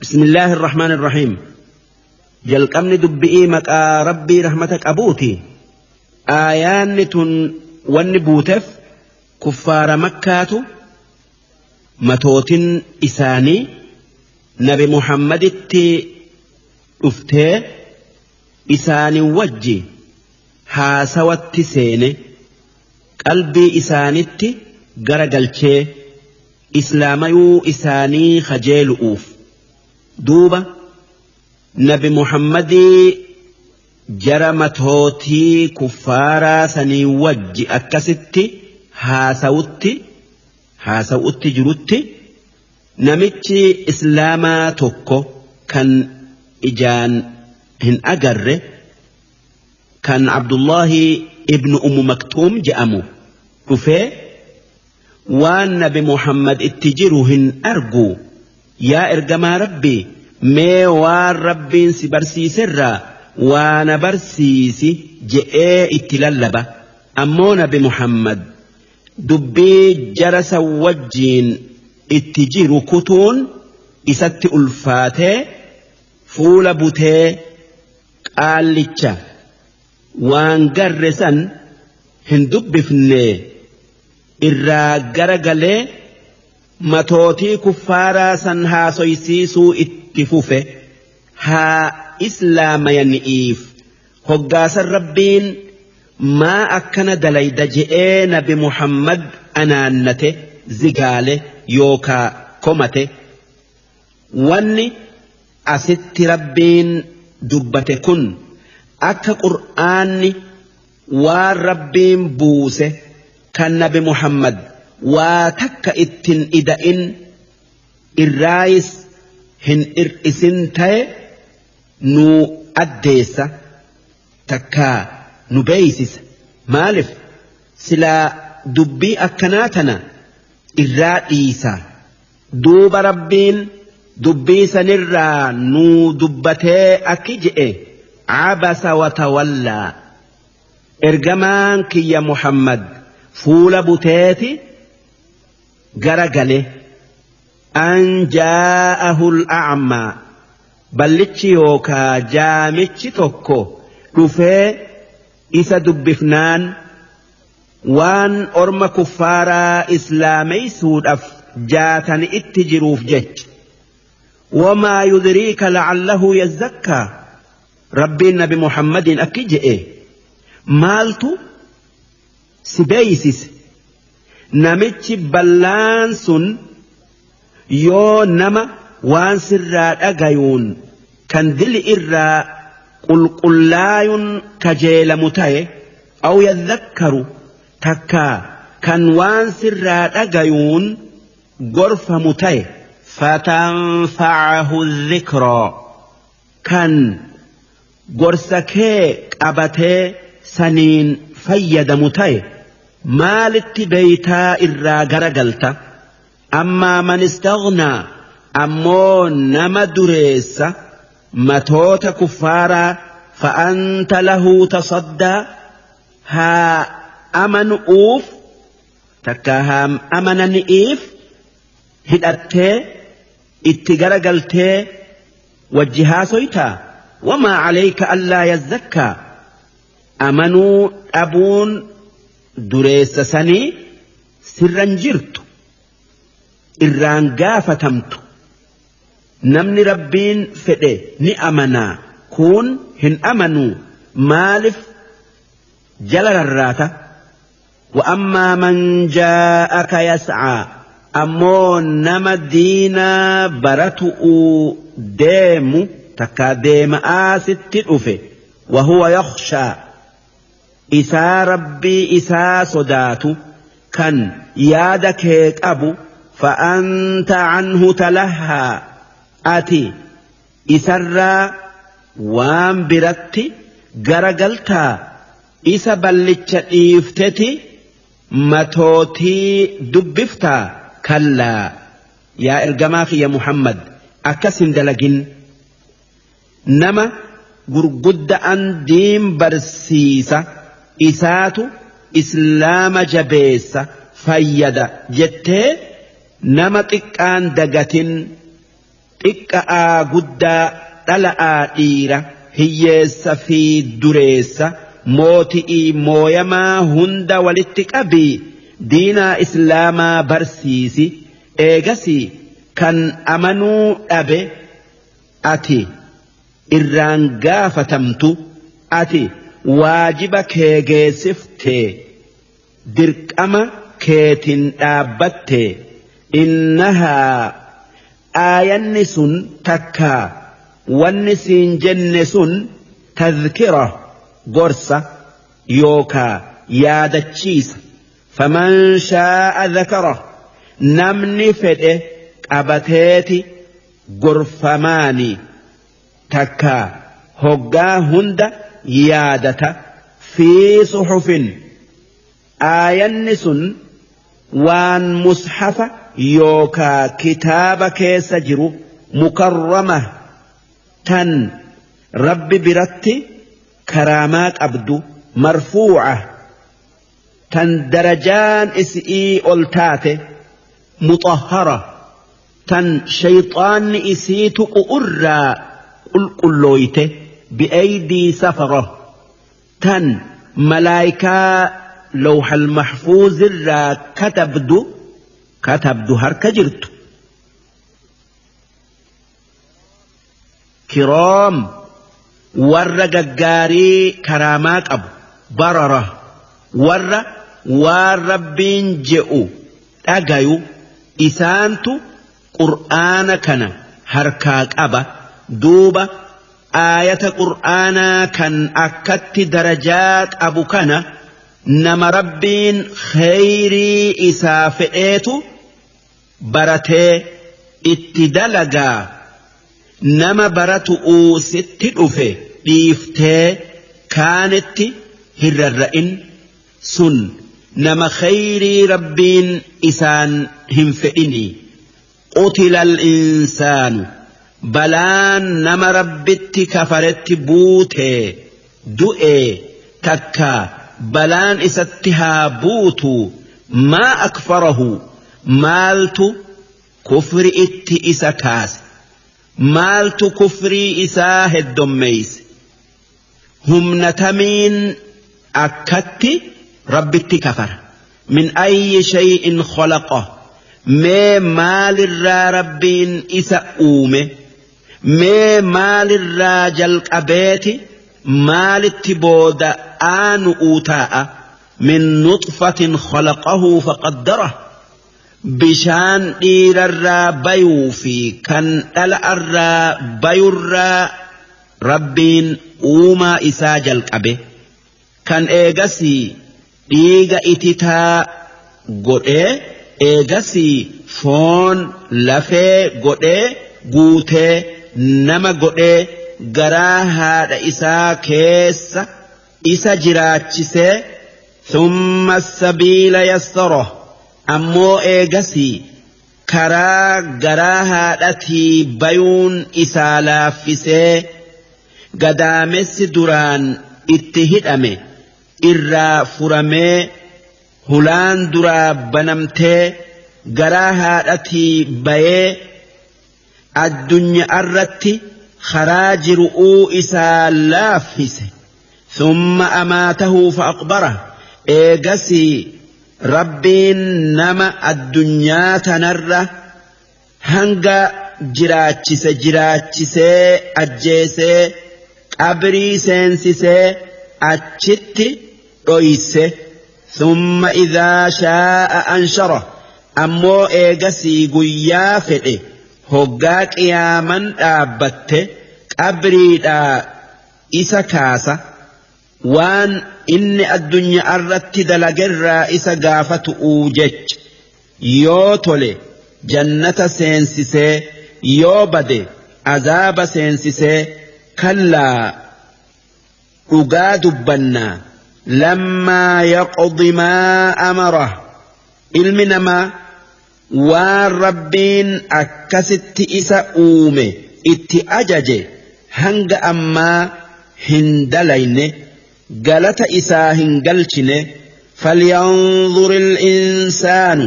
بسم الله الرحمن الرحيم. Jalqabni dubbi'ii maqaa Rabbii rahmata qabuuti. Aayaanni tun wanni buuteef kuffaara Makkaatu matootin isaanii Nabi Muhammaditti dhuftee isaanii wajji haasawatti seene, qalbii isaanitti gara galchee islaamayuu isaanii kajeelu'uuf. Duuba Nabi Muhammadii jara matootii kuffaaraa sanii wajji akkasitti haasawutti jirutti, namichi islaamaa tokko kan ijaan hin agarre, kan Abdullahi ibnu Ummu Maktuum je'amu dhufee, "Waan Nabi Muhammad itti jiru hin argu, yaa ergamaa Rabbii, mee waan Rabbiin si barsiiserraa waa na barsiisi," je'ee itti lallaba. Ammoo Nabi Muhammad dubbii jara san wajjiin itti jiru kutuun isatti ulfaatee fuula butee, qaallicha waan garre san hin dubbifne, irraa gara galee matootii kuffaaraa san haasoysiisuu itti fufe haa islaamayani'iif. Hoggaasan Rabbiin "Maa akkana dalayda?" je'ee Nabi Muhammad anaannate, zigaale yookaa komate. Wanni asitti Rabbiin dubbate kun akka Qur'aanni waan Rabbiin buuse kan Nabi Muhammad waa takka ittin ida'in irraayis hin ir'isin ta'e nu addeessa takkaa nu beeysisa. Maalif silaa dubbii akkanaa tana irraa dhiisa? Duuba Rabbiin dubbii sanirraa nuu dubbatee akki je'e: "Cabasa watawallaa." Ergamaan kiyya Muhammad fuula buteeti gara gale. "An jaa'ahu al'a'maa", ballichi yookaa jaamichi tokko dhufee isa dubbifnaan, waan orma kuffaaraa islaameysuudhaaf jaatani itti jiruuf jecha. "Wamaa yudriika la'allahu yazzakkaa." Rabbiin Nabi Muhammadiin akki je'e: "Maaltu si beeysise namichi ballaan sun yoo nama waan sirraa dhagayuun kan dili irraa qulqullaayuun kajeelamu ta'e, aw yadhakkaru, takkaa kan waan sirraa dhagayuun gorfamu ta'e, fatanfa'ahu dhikraa, kan gorsa kee qabatee saniin fayyadamu ta'e, maalitti beeytaa irraa garagalta?" "Ammaa man istaghnaa", ammoo nama dureessa matoota kuffaaraa, "fa'anta lahu tasaddaa", haa amanu'uuf takka haa amanani'iif hidhattee itti garagaltee wajji haasoytaa? "Wamaa calayka allaa yazzakkaa", amanuu dhabuun dureessa sanii sirran jirtu, irraan gaafatamtu. Namni Rabbiin fedhe ni amanaa, kun hin amanuu, maalif jala rarraata? "Wa'ammaa man jaa'aka yas'aa", ammoo nama diinaa baratu'uu deemu takkaa deema'aa sitti dhufe, "wahuwa yakhshaa", isaa Rabbii isaa sodaatu, kan yaada kee qabu, "fa'anta anhu talahaa", ati isarraa waan biratti garagaltaa, isa ballicha dhiifteti matootii dubbiftaa? Kallaa, yaa ergamaa kiyya Muhammad, akkas hin dalagin. Nama gurgudda'an diin barsiisa, isaatu islaama jabeessa fayyada jettee nama xiqqaan dagatin. Xiqqa'aa guddaa, dhala'aa dhiira, hiyyeessa fi dureessa, mooti'ii mooyamaa hunda walitti qabii diinaa islaamaa barsiisi. Eegasii kan amanuu dhabe ati irraan gaafatamtu, ati waajiba kee geessiftee dirqama keetin dhaabbatte. Innahaa aayanni sun takkaa wanni siin jenne sun tadhkira, gorsa yookaa yaadachiisa. Faman shaa'a dhakara, namni fedhe qabateeti gorfamaani takkaa hoggaa hunda yaadata. Fi suhufin, aayanni sun waan mushafa yookaa kitaaba keessa jiru, mukarrama, tan Rabbi biratti karaamaa qabdu, marfuu'a, tan darajaan isi'ii ol taate, muxahhara, tan shayxaanni isii tuqu irraa qulqullooyte, bi'aydii safara, tan malaayikaa lawhal mahfuuzirraa katabdu harka jirtu. Kiroom, warra gaggaarii karaamaa qabu, barara, warra waan Rabbiin je'u dhagayu, isaantu qur'aana kana harkaa qaba. Duuba aayata qur'aanaa kan akkatti darajaa qabu kana nama Rabbiin kheyrii isaa fedheetu baratee itti dalagaa. Nama baratu'uu sitti dhufe dhiiftee kaanitti hin rarra'in, sun nama kheyrii Rabbiin isaan hin fedhini. Qutila al-insaanu, balaan nama Rabbitti kafaretti buutee du'ee takka balaan isatti haa buutu. Maa akfarahu, maaltu kufri itti isa kaase? Maaltu kufrii isaa heddommeeyse? Humna tamiin akkatti Rabbitti kafara? Min ayyi shay'in khalaqa, mee maalirraa Rabbiin isa uume? Mee maalirraa jalqabeeti maalitti booda aanu'uu taa'a? Min nuxfatin khalaqahu faqaddarah, bishaan dhiirarraa bayuu fi kan dhala'arraa bayurraa Rabbiin uumaa isaa jalqabe, kan eegasii dhiiga ititaa godhee, eegasii foon lafee godhee guutee nama godhee garaa haadha isaa keessa isa jiraachisee. Thumma sabiila yassara, ammoo eegasii karaa garaa haadhatii bayuun isaa laaffisee, gadaamessi duraan itti hidhame irraa furamee, hulaan duraa banamtee garaa haadhatii bayee addunyaarratti karaa jiru'uu isaa laaffise. Thumma amaatahu fa'aqbara, eegasii Rabbiin nama addunyaa tanarra hanga jiraachise jiraachisee ajjeesee qabrii seensisee achitti dhoyse. Thumma idhaa shaa'a anshara, ammoo eegasii guyyaa fedhe hoggaa qiyaaman dhaabbatte qabriidhaa isa kaasa, waan inni addunyaarratti dalagerraa isa gaafatu'uu jecha. Yoo tole jannata seensisee, yoo bade azaaba seensisee. Kallaa, dhugaa dubbannaa, lammaa yaqdi maa amara, ilmi namaa waan Rabbiin akkasitti isa uume itti ajaje hanga ammaa hin dalayne, galata isaa hin galchine. Falyanzur insaanu,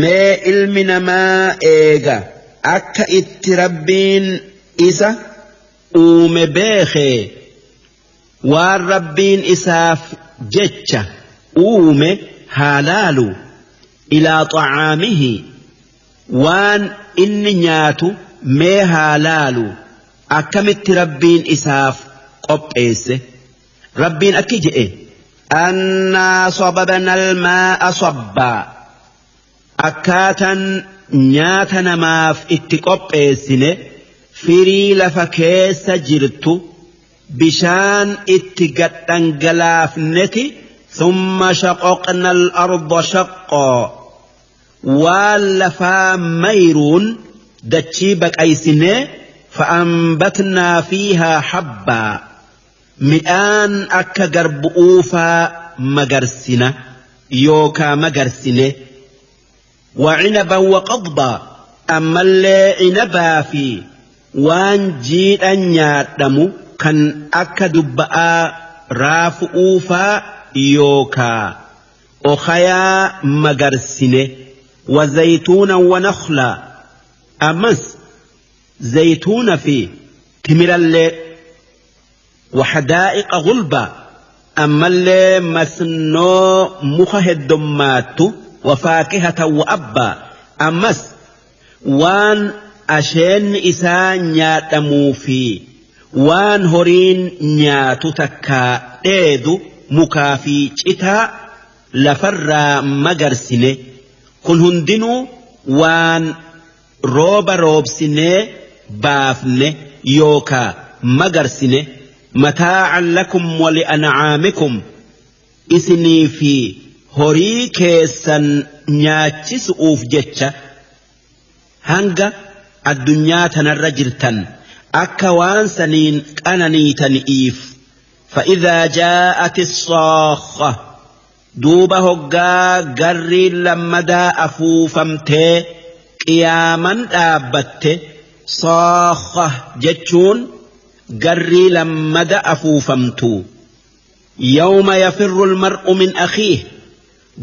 mee ilmi namaa eega Akka itti Rabbiin isa uume beekee waan Rabbiin isaaf jecha uume haa laalu. Ilaa xacaamihi, waan inni nyaatu mee haa laalu, akkamitti Rabbiin isaaf qopheesse. Rabbiin akki je'e: annaa sababna almaa'a sabbaa, akkaataan nyaata namaaf itti qopheessine firii lafa keessa jirtu bishaan itti gadhangalaafneti. Thumma shaqaqna al-arda shaqqaa, waan lafaa mayruun dachii baqaysinee, fa'ambatnaa fiihaa habbaa, midhaan akka garbu'uufaa magarsina yookaa magarsine. Wacinaban waqadbaa, ammallee cinabaa fi waan jiidhan nyaadhamu kan akka dubba'aa raafu'uufaa yookaa okayaa magarsine. Wazaytuunan wanakhlaa, ammas zaytuuna fi timirallee. Waxadaa'iqa gulbaa, ammallee masnoo muka heddommaattu. Wafaakihatan wa abbaa, ammas waan asheenni isaa nyaadhamuu fi waan horiin nyaatu takkaa dheedu mukaa fi citaa lafarraa magarsine. Kun hundinuu waan rooba roobsinee baafne yookaa magarsine. Mataa'an lakum wali'ancaamikum, isinii fi horii keessan nyaachisu'uuf jecha hanga addunyaa tanarra jirtan akka waan saniin qananiitani'iif. Fa'idhaa jaa'ati saakha, duuba hoggaa garriin lammadaa afuufamtee qiyaaman dhaabbatte. Saakha jechuun garrii lammada afuufamtu. Yawma yafirru almar'u min akhiih,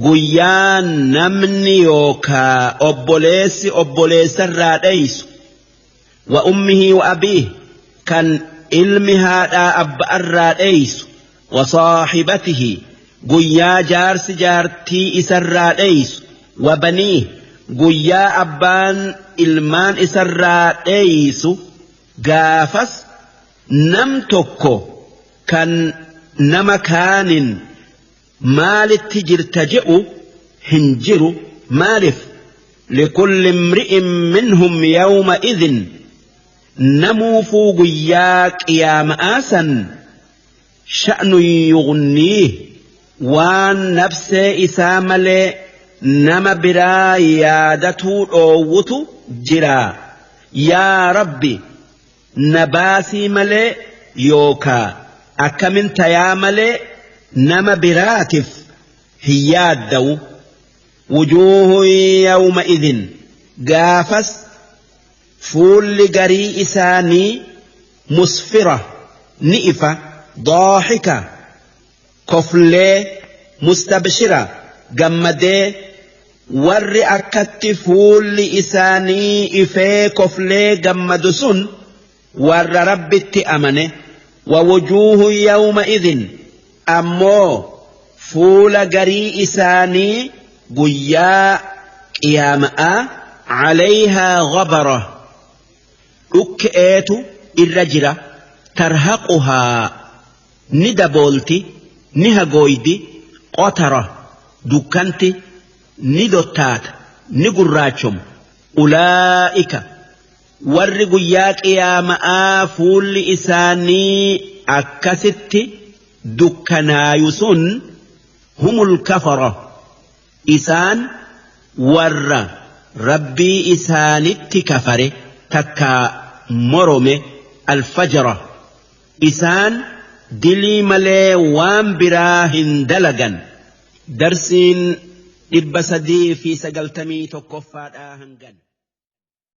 guyyaa namni yookaa obboleessi obboleessarraa dheeysu. Wa ummihi wa abiih, kan ilmi haadhaa abba'arraa dheeysu. Wa saaxibatihi, guyyaa jaarsi jaartii isarraa dheeysu. Wa baniih, guyyaa abbaan ilmaan isarraa dheeysu. Gaafas nam tokko kan nama kaanin maalitti jirta je'u hin jiru. Maalif? Likulli imri'in minhum yawma idhin, namuufuu guyyaa qiyaama'aa san, sha'nun yughniih, waan nafsee isaa malee nama biraa yaadatuu dhoowwutu jira. Yaa Rabbi na baasii malee yookaa akkamin tayaa malee nama biraatif hin yaaddawu. Wujuuhun yawma idhin, gaafas fuulli garii isaanii, musfira, ni ifa, daaxika, koflee, mustabshira, gammadee. Warri akkatti fuulli isaanii ifee koflee gammadu sun warra Rabbitti amane. Wa wujuuhun yawma idhin, ammoo fuula garii isaanii guyyaa qiyaama'aa, calayhaa ghabara, dhukke'eetu irra jira, tarhaquhaa, ni daboolti, ni hagooydi, qotara, dukkanti ni dottaata, ni gurraachomu. Ulaa'ika, warri guyyaa qiyaama'aa fuulli isaanii akkasitti dukkanaayu sun, humul kafara, isaan warra Rabbii isaanitti kafare takkaa morome, alfajara, isaan dilii malee waan biraa hin dalagan. Darsiin 391ffaadhaa hangan.